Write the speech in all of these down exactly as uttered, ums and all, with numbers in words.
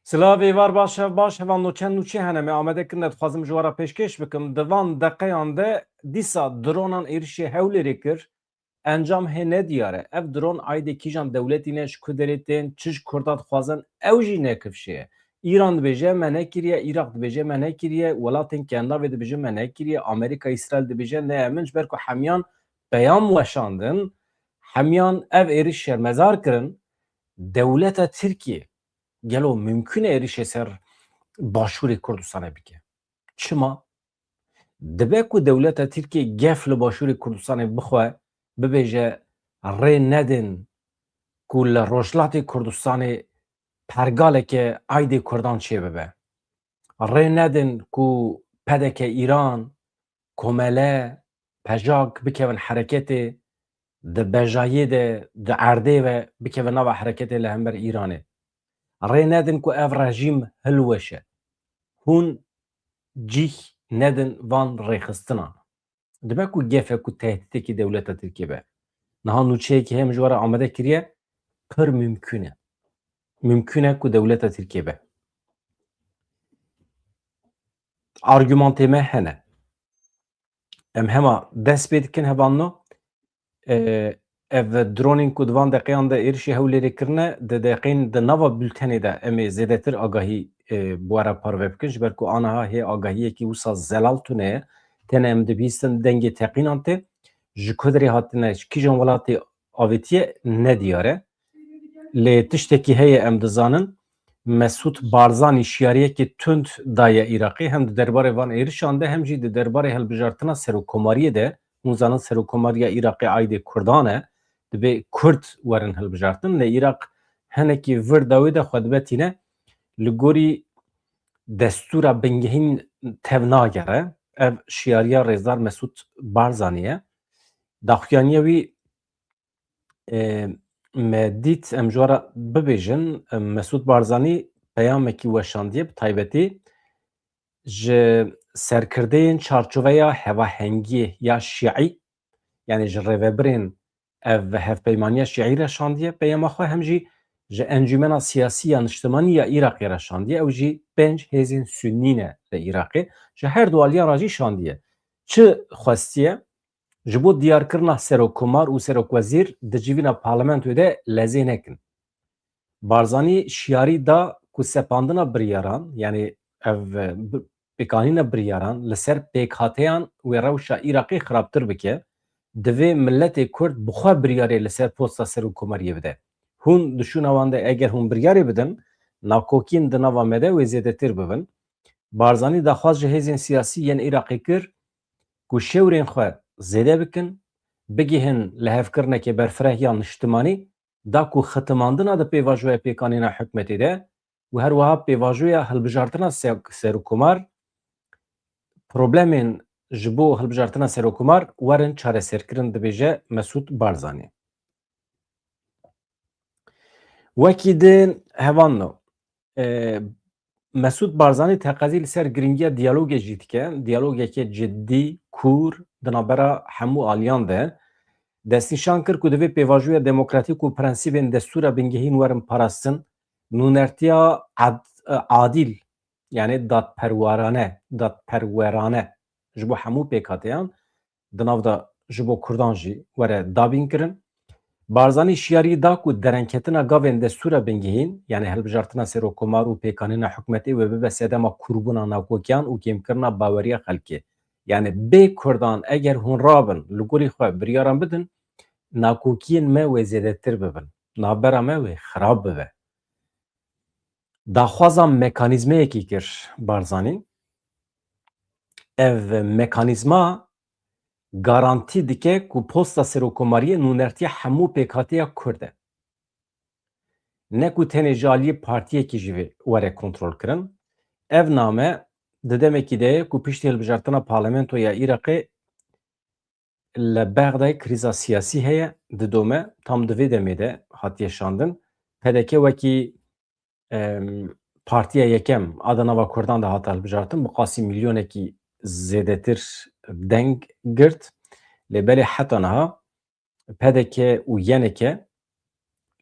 Silavê var baş, hev baş, hevan no çend nûçe hene me amade kirine, dixwazim ji we re pêşkêş bikim. Di van deqeyan de dîsa dronan êrişê Hewlêrê kir. Encam hê nediyar e. Ev dron aydê kîjan dewletî ne, ji ku derê tên, çi ji Kurda dixwazin, ew jî nekifşê ye. Îran dibêje me nekiriye, Iraq dibêje me nekiriye, welatên Kendavê dibêje me nekiriye, Amerîka, Îsraîl dibêje ne, min ji ber ku hemiyan peyam weşandin, hemiyan ev êriş şermezar kirin. Dewleta Tirkiyê gelo mimkun e êrişê ser Başûrê Kurdistanê bike? Çima? Dibe ku dewleta Tirkiyê gef li Başûrê Kurdistanê bixwe, bibêje rê nedin ku li Rojhilatê Kurdistanê pergaleke aydê Kurdan çêbibe. Rê nedin ku P D K Îran, Komele, Pejak bikevin hereketê, di bejayê de, di erdê ve bikevin nava hereketê li hember Îranê. Rê nedin ku ev rejîm hilweşe. Hûn cîh nedin van rêxistinan. Dibe ku gef e ku tehdîtekî dewleta Tirkiyê be. Niha nûçeyekî heye min ji we re amade kiriye, pir mimkun e. Mimkun e ku dewleta Tirkiyê be. Argumentê me hene. Em hema dest pê dikin hevalno. E, ev dronên ku di van deqeyan de êrişê Hewlêrê kirine, di deqeyên di nava bultenê de em ê zêdetir agahî, e, bi we re parve bikin, ji ber ku aniha hê agahiyekî wisa zelal tune ye. Tenê em dibihîstin dengê teqînan tê. Ji ku derê hatine, ji kîjan welatê avêtiye nediyar e. Lê tiştekî heye em dizanin, Mesûd Barzanî şiyariyekê tund daye Iraqê, hem di derbarê van êrişan de, hem jî di derbarê hilbijartina serokkomariyê de. Hûn zanin serokkomariya Iraqê aydê Kurdan e, divê Kurd werin hilbijartin. Lê Iraq hinekî vir dawê de xwe dibe tîne, li gorî destûra bingehîn tev nagere. Ev şiyariya rêzdar Mesûd Barzanî ye. Daxuyaniya wî, e, me dît em ji we re bibêjin, e, Mesûd Barzanî peyamekî weşandiye, bi taybetî ji serkirdeyên çarçoveya hevahengiyê ya şîî, yanî ji rêvebirên ev hevpeymaniya şîî re şandiye peyama xwe, hem jî ji encûmena siyasî ya niştimanî ya Iraqê re şandiye. Ew jî pênc hêzên sunnî ne li Iraqê. Ji her du aliyan re jî şandiye. Çi xwestiye? Ji bo diyarkirina serokkomar û serokwezîr di civîna parlamentoyê de lezê nekin. Barzanî şiyarî da ku sepandina biryaran, yanî ev, e, bi-, pêkanîna biryaran li ser pêkhateyan wê rewşa Iraqê xirabtir bike, divê miletê Kurd bi xwe biryarê li ser posta serokkomariyê bide. Hûn di şûna wan de eger hûn biryarê bidin, nakokiyên di nava me de wê zêdetir bibin. Barzanî daxwaz ji hêzên siyasî yên Iraqê kir ku şewrên xwe zêde bikin, bigihin lihevkirineke berfireh ya niştimanî, da ku xitimandina di pêvajoya pêkanîna hikûmetê de û her wiha pêvajoya hilbijartina se-, serokkomar, problemên ji bo hilbijartina serokkomar werin çareserkirin, dibêje Mesûd Barzanî. Wekî din hevalno, e, Mesûd Barzanî teqezî li ser giringiya diyalogê jî dike, diyalogeke cidî, kûr, di navbera hemû aliyan de. Destnîşan kir ku divê pêvajoya demokratîk û prensîbên destûra bingehîn werin parastin, nûnertiya ad-, adîl, yanî dadperwarane, dadperwerane ji bo hemû pêkhateyan, di nav de ji bo Kurdan jî were dabînkirin. Barzanî şiyarî da ku derengketina gavên destûra bingehîn, yanî hilbijartina serokkomar û pêkanîna hikûmetê wê bibe sedema kûrbûna nakokiyan û kêmkirina baweriya xelkê. Yanî bê Kurdan eger hûn rabin, li gorî xwe biryaran bidin, nakokiyên me wê zêdetir bibin, navbera me wê xirab bibe. Daxwaza mekanîzmeyekî kir Barzanî. Ev mekanîzma garantî dike ku posta serokkomariyê nûnertiya hemû pêkhatiya Kurd e. Ne ku tenê ji aliyê partiyekî jî vê were kontrolkirin. Ev name di demekî de ye ku piştî hilbijartina parlamentoya Iraqê li Bexdayê krîza siyasî heye, didome, tam di vê demê de hatiye şandin. P D K wekî, em, partiya yekem a di nava Kurdan de hate hilbijartin, bi qasî milyonekî zêdetir deng girt. Lê belê heta niha P D K û Y N K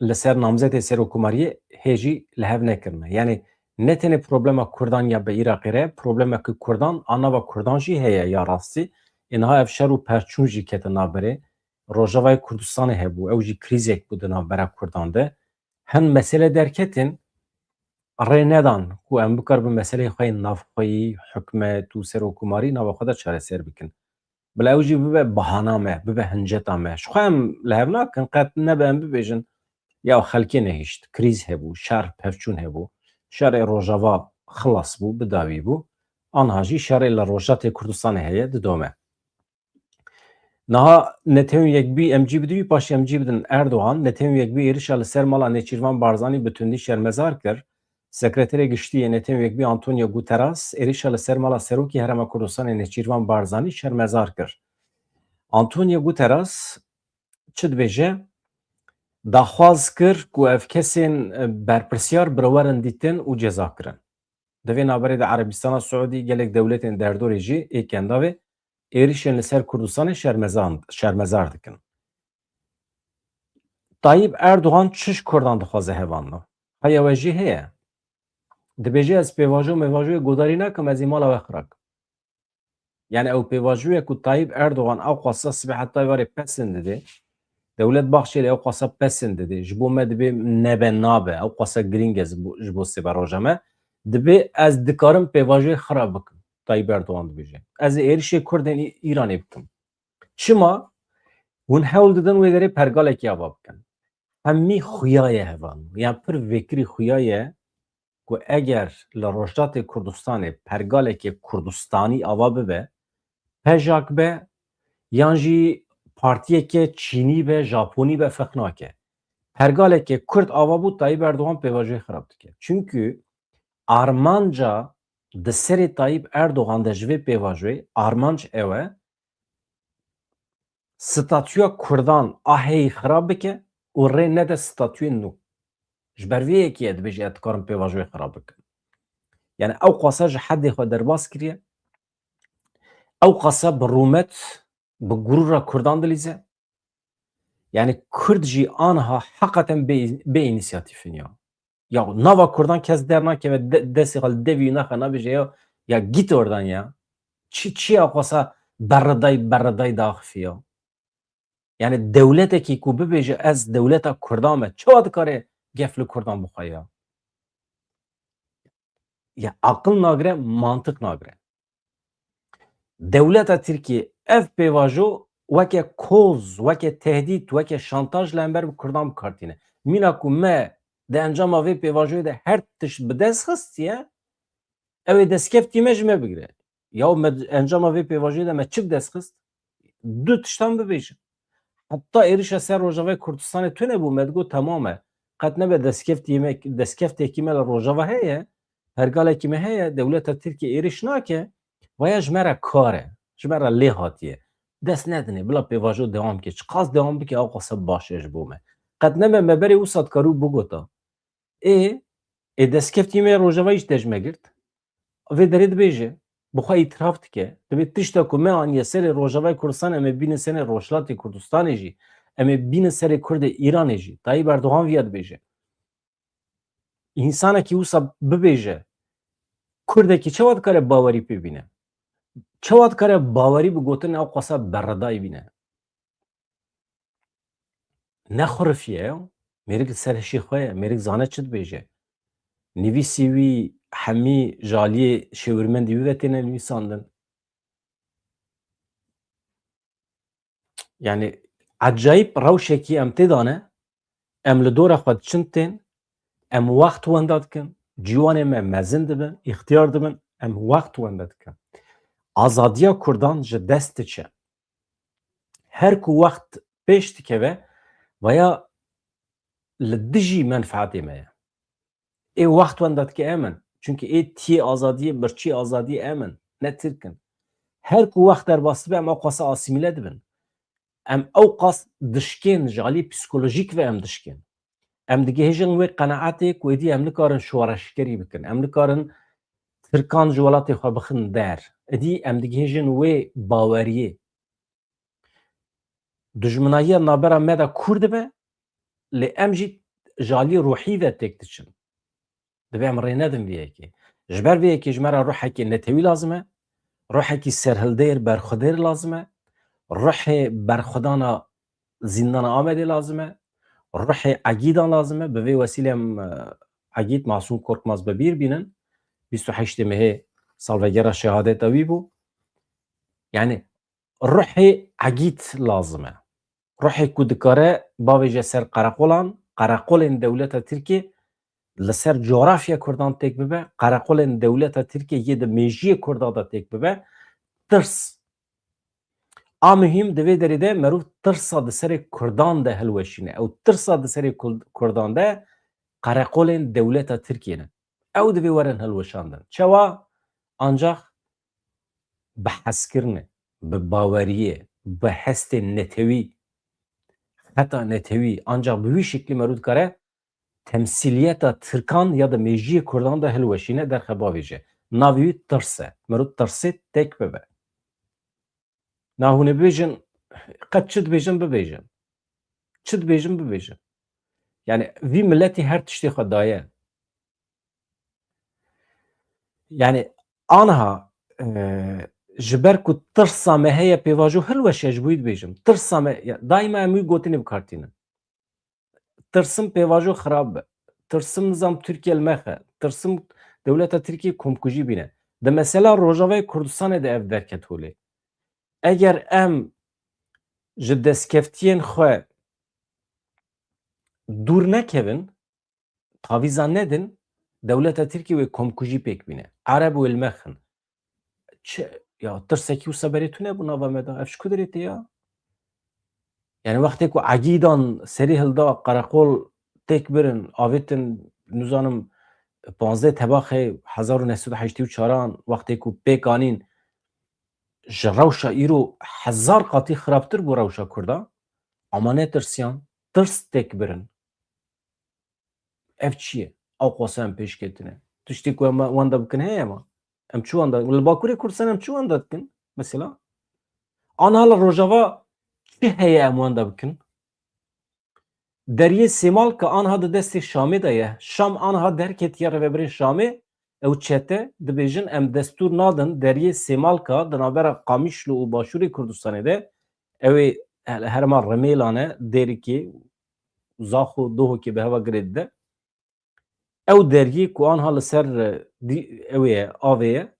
li ser namzetê serokkomariyê hê jî li hev nekirine. Yanî ne tenê problema Kurdan ya bi Iraqê re, problemeke Kurdan a nava Kurdan jî heye ya rastî. Ê niha ev şer û perçûn jî kete navberê. Rojavayê Kurdistanê hebû, ew jî krîzek bû di navbera Kurdan de. Hin mesele derketin, rê nedan ku em bikaribin meseleyê xwe yên navxweyî, hikûmet û serokkomarî nava xwe de çareser bikin. Bila ew jî bibe bahana me, bibe hinceta me. Ji xwe em li hev nakin, qet nebe em bibêjin, ya xelkê nehişt, krîz hebû, şer pevçûn hebû, şerê Rojava xilas bû, bi dawî bû. Anha jî şerê li Rojhatê Kurdistanê heye, didome. Niha Netewên Yekbûyî em cî bidin, paşê em cî bidin Erdogan. Netewên Yekbûyî êrişa li ser mala Nêçîrvan Barzanî bi tundî şermezar kir. Sekreterê Giştî yê Netewên Yekbûyî Antonio Guterres êrişa li ser mala Serokê Herêma Kurdistanê Nêçîrvan Barzanî şermezar kir. Antonio Guterres çi dibêje? Daxwaz kir ku ev kesên, e, berpirsiyar bi re werin dîtin û ceza kirin. Di vê navberê de Erebistana Siûdî, gelek dewletên derdorê jî ê kendavê êrişên li ser Kurdistanê şermezan-, şermezar dikin. Tayyip Erdogan çi ji Kurdan dixwaze hevalno? Heya we jî heye. Dibêje ez pêvajo mêvajoyê godarî nakim, ez ê mala we xira kim. Yani ew pêvajoyê ku Tayyip Erdogan ew qasa sibê heta êvarê pesên didê, Dewlet Bahçelî ew qasa pesên didê, ji bo me dibê nebe nabe, ew qasa girîng e ji bo, ji bo sêberoja me, dibê ez dikarim pêvajoyê xira bikim, Tayyip Erdogan dibêje. Ez ê êrişê Kurdên Î-, Îranê bikim. Çima? Hûn hewl didin wê derê pergalekî ava bikin. Hemî xuya ye hevalno. Yan pir vêkirî xuya ye ku eger li Rojhilatê Kurdistanê pergalekê Kurdistanî ava bibe, PJAK be, yan jî partiyeke Çînî be, Japonî be, ferq nake. Pergaleke Kurd ava bû, Tayyip Erdogan pêvajoyê xirab dike. Çimkî armanca di serê Tayyip Erdogan de ji vê pêvajoyê, armanc ew e, statûya Kurdan a heyî xirab bike û rê nede statûyên nû. Ji ber vê yekê ye dibêje ez dikarim pêvajoyê xirab bikim. Yani ew qasa ji hedê xwe derbas kiriye, ew qasa bi rûmet, bi gurûra Kurdan dilîze. Yani Kurd jî anha heqeten bê, bê înisiyatîf in ya. Ya nava Kurdan kes dernakeve, de-, destê xwe li devî naxe, nabêje ya, ya git oradan ya. Çi, çi ya xwesa berreday, berreday daxifî ya. Yani dewletekî ku bibêje ez dewleta Kurdan me, çawa dikare gef li Kurdan bixwe ya? Ya aqil nagire, mantiq nagire. Dewleta Tirkiyê ev pêvajo weke koz, weke tehdît, weke şantaj li hember bi Kurdan bi kar tîne. Mîna ku me di encama vê pêvajoyê de her tişt bi dest xistiye, ew ê destkeftî me ji me bigire. Ya me di encama vê pêvajoyê de me çi bi dest xist? Du tiştan bibêjin. Heta êrişa ser Rojavayê Kurdistanê tune bû, me digot temam e. Qet nebe destkeftî me, destkeftekî me li Rojava heye, pergalekî me heye, dewleta Tirkiyê êrîş nake, vaya ji me re kar e, ji me re lê hatiye. Dest nedinê, bila pêvajo dewam bike. Çiqas dewam bike, ew qasa baş e ji bo me. Qet nebe me berê wisa dikarî bigota. Ê, ê destkeftî me Rojavayê jî te ji me girt. Vê derê dibêje, bi xwe îtiraf dike. Dibê tişta ku me aniye serê Rojavayê Kurdistanê, em ê bînin serê Rojhilatê Kurdistanê jî, em ê bînin serê Kurdê Îranê jî. Tayyip Erdogan viya dibêje. Însanekî wisa bibêje, Kurdekî çawa dikare bawerî pê bîne? Çawa dikare bawerî bi gotinên ew qasa berredayî bîne? Ne xurifî ye, mêrik li ser hişê xwe ye, mêrik zane çi dibêje. Nivîsî wî hemî ji aliyê şêwirmendî wî ve têne nivîsandin. Yani ecayîb rewşekî em tê de ne, em li dora xwe diçin tên, em wext wenda dikin, ciwanê me mezin dibin, îxtiyar dibin, em wext wenda dikin. Azadiya Kurdan ji dest diçe. Her ku wext pêş dikeve, vaya li dijî menfaetê me ye. Ê wext wenda dike em in. Çimkî ê tiyê azadiyê, birçî azadiyê em in. Ne Tirk in. Her ku wext derbas dibe, em ew qasa asîmîle dibin. Em ew qas dişkên, ji alî psîkolojîk ve em dişkên. Em digihêjin wê qenaetê ku êdî em nikarin şoreşgerî bikin. Em nikarin Tirkan ji welatê xwe bixin der. Êdî em digihêjin wê baweriyê. Dijminahiya navbera me de kûr dibe, lê em jî ji alî ruhî ve têk diçin. Divê em rê nedin vê yekê. Ji ber vê yekê ji me re ruhekî netewî lazim e. Ruhekî serhildêr, berxwedêr lazim e. Ruhê berxwedana zîndana Amedê lazim e. Ruhê Egîdan lazim e. Bi vê wesîlê em, e, Egîd Masûm Korkmaz bi bîr bînin. Bîst û heştê mehê salvegera şehadeta wî bû. Yani ruhê Egîd lazim e. Ruhê ku dikare bavêje ser qereqolan, qereqolên dewleta Tirkiyê li ser coğrafya Kurdan têk bibe, qereqolên dewleta Tirkiyê yê di mêjiyê Kurda de têk bibe, tirs. A muhîm di vê derê de merûv tirsa di serê Kurdan de hilweşîne. Ew tirsa di serê Kur-, Kurdan de qereqolên dewleta Tirkiyê ne. Ew divê werin hilweşandin. Çawa? Ancax bi hezkirinê, bi baweriyê, bi hestê netewî, heta netewî, ancax bi wî şeklî merû dikare temsîliyeta Tirkan ya da mêjiyê Kurdan de hilweşîne derxe bavêje. Navê wî tirs e. Merû tirsê têk bibe. Na hûn ê bibêjin, qet çi dibêjin bibêjin. Çi dibêjin bibêjin. Yani vî miletî her tiştê xwe daye. Yani anha, e, ji ber ku tirsa me heye pêvajo hilweşe ji bo wî dibêjim. Tirsa me, ya, daîma em wî gotinê bi kar tînin. Tirsim pêvajo xirab be. Tirsim nizam Tirkiye li me xe. Tirsim dewleta Tirkiye komkujî bîne. Di mesela Rojavayê Kurdistanê de ev derket holê. Eger em ji destkeftiyên xwe dûr nekevin, tavîza nedin, dewleta Tirkiyê wê komkujî pêk bîne. Ereb wê li me xin. Çi, ya tirsekî wisa berê tune bû nava me de. Ev ji ku derê tê ya? Yani wextê ku Egîdan serî hilda, qereqol têk birin, avêtin, nizanim, panzdeh Tebaxê hezar û neh sed û heştê û çaran, wextê ku pêk anîn, ji rewşa îro hezar qatî xirabtir bû rewşa Kurda. Ama netirsiyan, tirs têk birin. Ev çi ye? Ew qasa em pêş ketine. Tiştê ku em wenda bikin heye ma? Em çi wenda? Li Bakurê Kurdistan em çi wenda dikin? Mesela? Anha li Rojava çi heye em wenda bikin? Deriyê Sêmalka anha di destê Şamê de ye. Şam anha derketiye rêvebirên Şamê. Ew çete dibêjin, em destûr nadin deriyê Sêmalka di navbera Qamişlo û Başûrê Kurdistanê de, ew ê herêma Rimêlan e, Dêrikê, Zaxo, Dohokê bi heva girê dide. Ew deriyê ku anha li ser, e, dî-, ew ê ye, avê ye.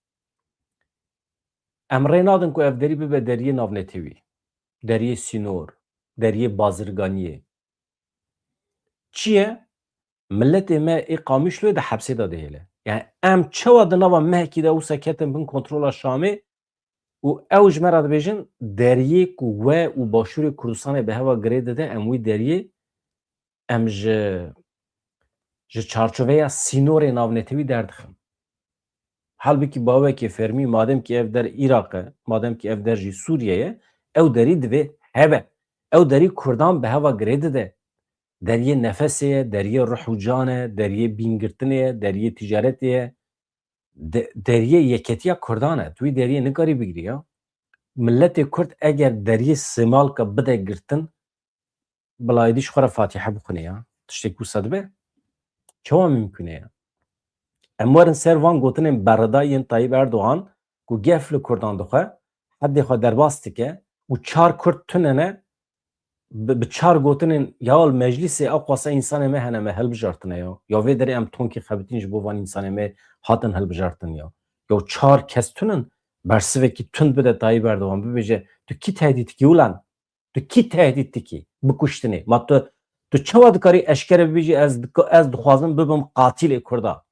Em rê nadin ku ev derî bibe deriyê navnetewî. Deriyê sînor, deriyê bazirganiyê. Çi ye? Miletê me ê Qamişloyê di hepsê de dihêle. Yani em çawa di nava mehekî de wisa ketin bin kontrola Şamê û ew ji me re dibêjin, deriyê ku we û Başûrê Kurdistanê bi heva girê dide, em wî deriyê em ji, ji çarçoveya sînorê navnetewî derdixin. Halbikî bawekê fermî, madem ki ev der Iraq e, madem ki ev der jî Sûriye ye, ew derî divê hebe. Ew derî Kurdan bi heva girê dide. Deriyê nefesê ye, deriyê ruh û can e, deriyê bîngirtinê ye, deriyê ticaretê ye. De-, deriyê yeketiya Kurdan e. Tu wî deriyê nikarî bigirî ya. Miletê Kurd eger deriyê Sêmalka bide girtin, bila êdî ji xwe re Fatîhe bixwine ya. Tiştê ku wisa dibe? Çawa mimkun e ya? Em werin ser van gotinên berida yên Tayyip Erdogan ku gef li Kurdan dixwe, hedê xwe derbas dike û çar Kurd tune ne, bi, bi çar gotinên ya li meclîsê ew qasa însanê me hene me hilbijartine ya. Ya vê derê em tonkê xebitîn ji bo van însanê me hatin hilbijartin ya. Ya çar kes tunin, bersivekî tund bide Tayyip Erdogan, bibêje, tu kî tehdît dikî ulan? Tu kî tehdît dikî? Bikuştinê. Ma tu, tu çawa dikarî eşkere bibêjî, ez dik-, ez dixwazim bibim qatilê Kurda?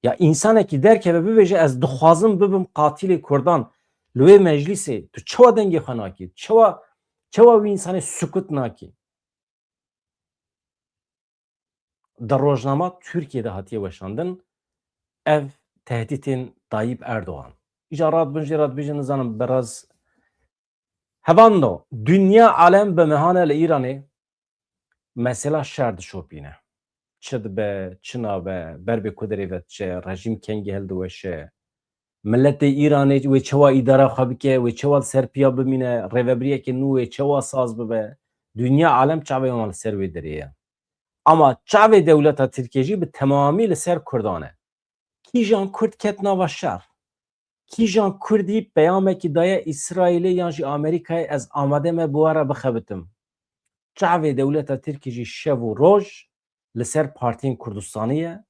Ya însanekî derkeve bibêje, ez dixwazim bibim qatilê Kurdan. Li wê meclîsê tu çawa dengê xwe nakî? Çawa, çawa wî însanê sukut nakî? Di rojnama Tirkiyê de hatiye weşandin ev tehdîtên Tayyip Erdogan. Îca radibin jê radibêjin, nizanim, biraz hevando, dinya alem bi mehane li Îranê mesela şer dişopîne. Çi dibe, çi nabe, ber bê ku derê ve diçe, rejîm kengî hildiweşe. Miletê Îranê wê çawa îdara xwe bike, wê çawa li ser piya bimîne, rêvebiriyeke nû wê çawa saz bibe. Dinya alem çavê wan li ser wê derê ye. Ama çavê dewleta Tirkiyê jî bi temamî li ser Kurdan e. Kîjan Kurd ket nava şer? Kîjan Kurdî peyamekî daye Îsraîlê yan jî Amerîkayê ez amade me bi we re bixebitim? Çavê dewleta Tirkî jî şev û roj li ser partiyên Kurdistanî ye,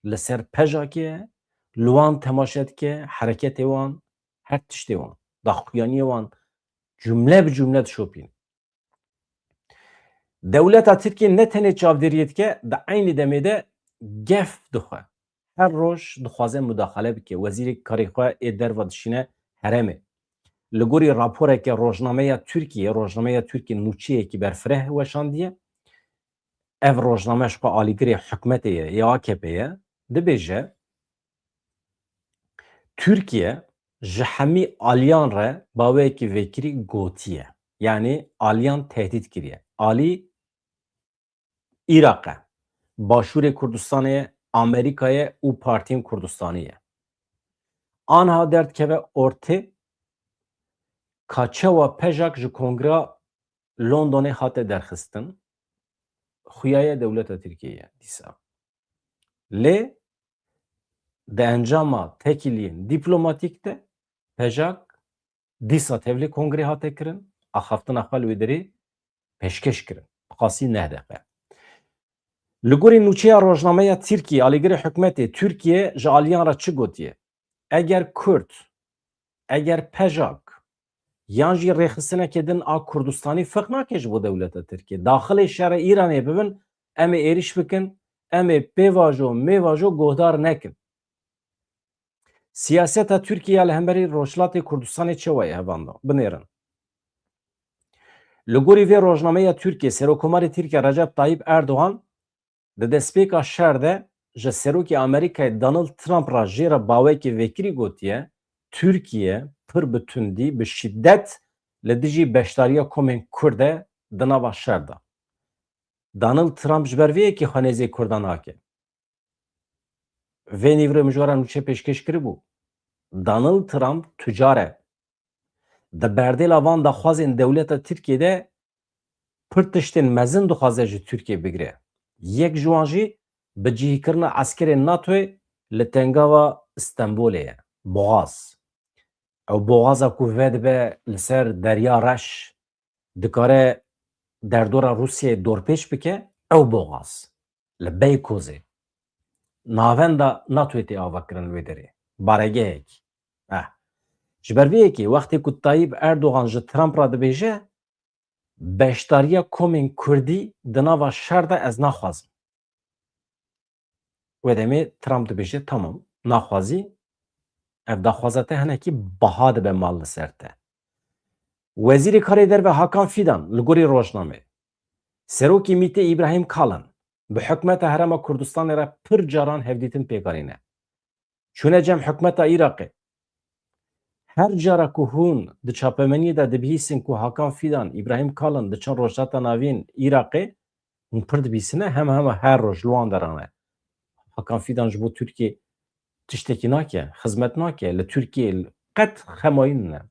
li ser PJAKê ye, li wan temaşe dike, hereketê wan, her tiştê wan, daxuyaniyê wan cumle bi cumle dişopîne. Dewleta Tirkiyê ne tenê çavdêriyê dike, di eynî demê de gef dixwe. Her roj dixwaze mudaxale bike. Wezîrê karê xwe ê derva dişîne herêmê. Li gorî raporeke rojnameya Tirkiyê, rojnameya Tirkiyê nûçeyekî berfireh weşandiye. Ev rojname ji xwe alîgirê hikûmetê ye, ya A K P ye. Dibêje, Tirkiye ji hemî aliyan re baweyekî vekirî gotiye. Yanî aliyan tehdît kiriye. Alî Iraq e, Başûrê Kurdistanê ye, Amerîka ye û partiyên Kurdistanî ye. Anha derdikeve ortê ka çawa PJAK ji Kongreya Londonê hate derxistin, xuya ye dewleta Tirkiyê ye dîsa. Lê di encama tekîliyên dîplomatîk de PJAK dîsa tevlî kongrê hate kirin, axaftina xwe li wê derê pêşkêş kirin. Qasî neh deqe. Li gorî nûçeya rojnameya Tirkiyê, alîgirê hikûmetê, Tirkiye ji aliyan re çi gotiye? Eger Kurd, eger PJAK, yan jî rêxistineke din a Kurdistanî ferq nake ji bo dewleta Tirkiyê. Daxilê şerê Îranê bibin, em ê êrîş bikin, em ê pêvajo, mêvajo guhdar nekin. Siyaseta Tirkiyê ya li hemberî Rojhilatê Kurdistanê çawa ye hevanda? Binêrin. Li gorî vê rojnameya Tirkiyê, Serokkomarê Tirkiyê Recep Tayyip Erdogan di destpêka şer de ji Serokê Amerîkayê Donald Trump re jê re bawekê vekirî gotiye, Tirkiye pir bi tundî, bi şîdet li dijî beşdariya komên Kurd e di nava şer de. Donald Trump ji ber vê yekê xwe nêzê Kurdan nake. Vê nîvro min ji we re nûçe pêşkêş kiribû. Donald Trump tucar e. Di berdêla van daxwazên dewleta Tirkiyê de pir tiştên mezin dixwaze ji Tirkiyê bigire. Yek ji wan jî bicihîkirina eskerên NATOyê li tengava Stenbolê ye. Boğaz. Ew boğaza ku vedibe li ser Derya Reş, dikare derdora Rûsyayê dorpêç bike, ew boğaz. Li Beykozê. Navenda NATOyê tê avakirin li wê derê. Baregehek. Eh. Ji ber vê yekê wextê ku Tayyip Erdogan ji Trump re dibêje, beşdariya komên Kurdî di nava şer de ez naxwazim. Wê demê Trump dibêje, tamam, naxwazî, ev daxwaza te hinekî baha dibe mal li ser te. Wezîrê Karê Derve Hakan Fidan li gorî rojnamê, Serokê MÎT'ê Îbrahîm Kalin bi hikûmeta Herêma Kurdistanê re pir caran hevdîtin pêk anîne. Çûne cem hikûmeta Iraqê. Her cara ku hûn di çapemeniyê de dibihîsin ku Hakan Fidan, Îbrahîm Kalin diçin Rojhilata Navîn Iraqê, hûn pir dibihîsine, hema hema her roj li wan deran e. Hakan Fidan ji bo Tirkiyê tiştekî nake, xizmet nake, li Tirkiyê qet xemayî nîne.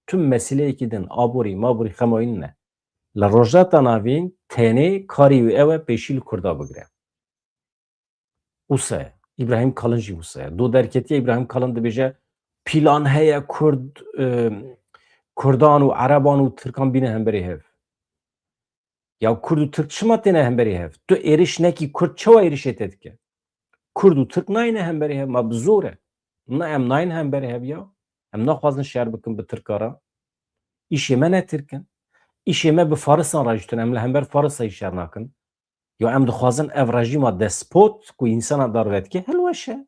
Tu meseleyekî din, aborî, maborî xemayî nîne. Li Rojhilata Navîn tenê karê wî ew e pêşî li Kurda bigire. Wisa ye. Îbrahîm Kalin jî wisa ye. Do derketiye Îbrahîm Kalin dibêje, pîlan heye Kurd, e, Kurdan û Ereban û Tirkan bîne hemberî hev. Ya Kurd û Tirk çima têne hemberî hev? Tu êrîş nekî, Kurd çawa êrîşê te dike? Kurd û Tirk nayêne hemberî hev, ma bi zor e. Na, em nayên hemberî hev ya. Em naxwazin şer bikin bi Tirka re. Îşê me ne Tirk in. Îşê me bi Farisan re jî tune. Em li hember Farisa jî şer nakin. Ya em dixwazin ev rejîma despot ku însana darve dike, hilweşe.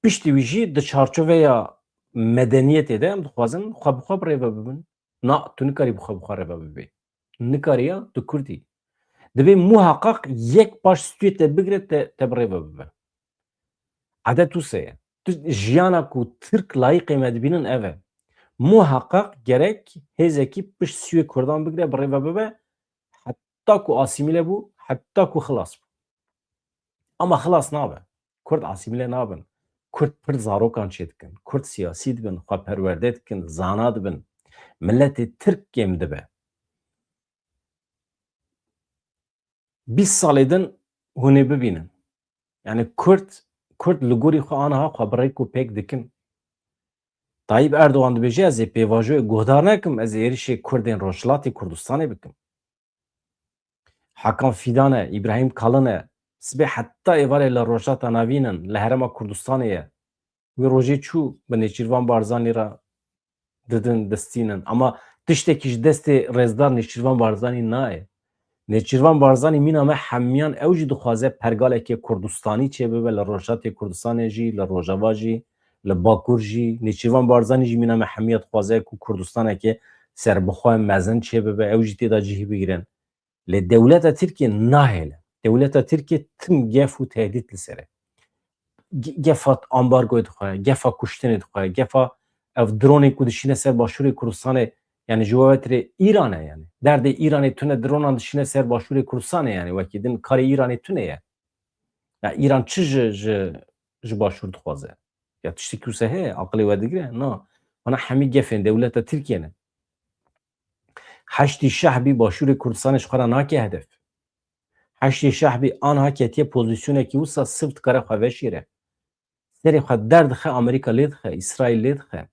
Piştî wî jî di çarçoveya medeniyetê de em dixwazin xwe bi xwe bi rê ve bibin. Na, tu nikarî bi xwe bi xwe rê ve bibî. Nikariya, tu Kurd î. Dibê muheqeq yek paş stûyê te bigire, te, te bi rê ve bibe. Edet wisa ye. Tu jiyana ku Tirk layîqê me dibînin ev e. Muheqeq gerek hêzekî pişt stûyê Kurdan bigire, bi rê ve bibe, heta ku asîmîle bû, heta ku xilas bû. Ama xilas nabe. Kurd asîmîle nabin. Kurd pir zarokan çêdikin. Kurd siyasî dibin, xwe perwerde dikin, zana dibin. Miletê Tirk kêm dibe. bîst salê din hûn ê bibînin. Yani Kurd, Kurd li gorî xwe aniha xwe bi rêk û pêk dikin. Tayyip Erdogan dibêje, ez ê pêvajoyê guhdar nekim, ez ê êrişê Kurdên Rojhilatê Kurdistanê bikim. Hakan Fidan e, Îbrahîm Kalin e, sibê heta êvarê li Rojhilata Navîn in, li Herêma Kurdistanê ye. Wê rojê çû bi Nêçîrvan Barzanî re didin, distînin. Ama tiştekî ji destê rêzdar Nêçîrvan Barzanî nayê. Nêçîrvan Barzanî mîna me hemiyan ew jî dixwaze pergalekê Kurdistanî çêbibe li Rojhilatê Kurdistanê jî, li Rojava jî, li Bakur jî. Nêçîrvan Barzanî jî mîna me hemiya dixwaze ku Kurdistanekê serbixwe mezin çêbibe, ew jî tê de cihî bigrin. Lê dewleta Tirkiye nahêle. Dewleta Tirkiye tim gef û tehdît li ser e. Ge-, gefa ambargoyê dixwe, gefa kuştinê dixwe, gefa ev dronê ku dişîne ser Başûrê Kurdistanê, yani ji we vetirê Îran e yani. Derdê Îranê tune, dronan dişîne ser Başûrê Kurdistanê yani. Wekî din karê Îranê tune ye. Ya Îran çi ji, ji, ji Başûr dixwaze? Ya tiştekî wisa heye, aqilê we digire? Na. Vana hemî gefên dewleta Tirkiye ne. Heşdî Şehbî Başûrê Kurdistanê ji xwe re nake hedef. Heşdî Şehbî anha ketiye pozîsyonekî wisa sift dikare xwe veşêre. Serê xwe derdixe, Amerîka lê dixe, Îsraîl lê dixe.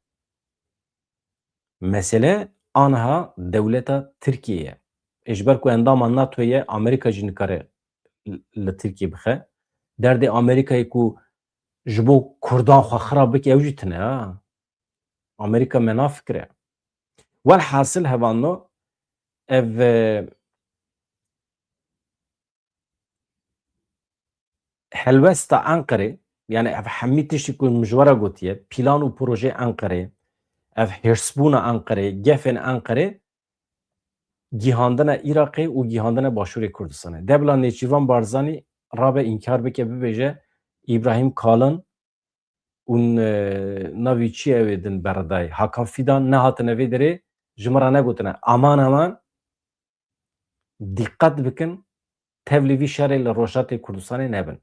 Mesele anha dewleta Tirkiye ye. Ê ji ber ku endama NATO ye, Amerîka jî nikare li Tirkiye bixe. Derdê Amerîkayê ku ji bo Kurdan xwe xirab bike, ew jî tune ha. Amerîka me nafikire. Welhasil hevano ev, e, helwesta Enqerê, yani ev hemî tiştî ku min ji we re gotiye, plan û projeyê Enqerê, ev hêrsbûna Enqerê, gefên Enqerê, gihandine Iraqê û gihandine Başûrê Kurdistanê. De bila Nêçîrvan Barzanî rabe înkar bike, bibêje, Îbrahîm Kalin û, e, navî çi ye wê din beredayê, Hakan Fidan nehatine vê derê, ji min re negotine. Aman aman, dîqet bikin, tevlî vî şerê li Rojhilatê Kurdistanê nebin.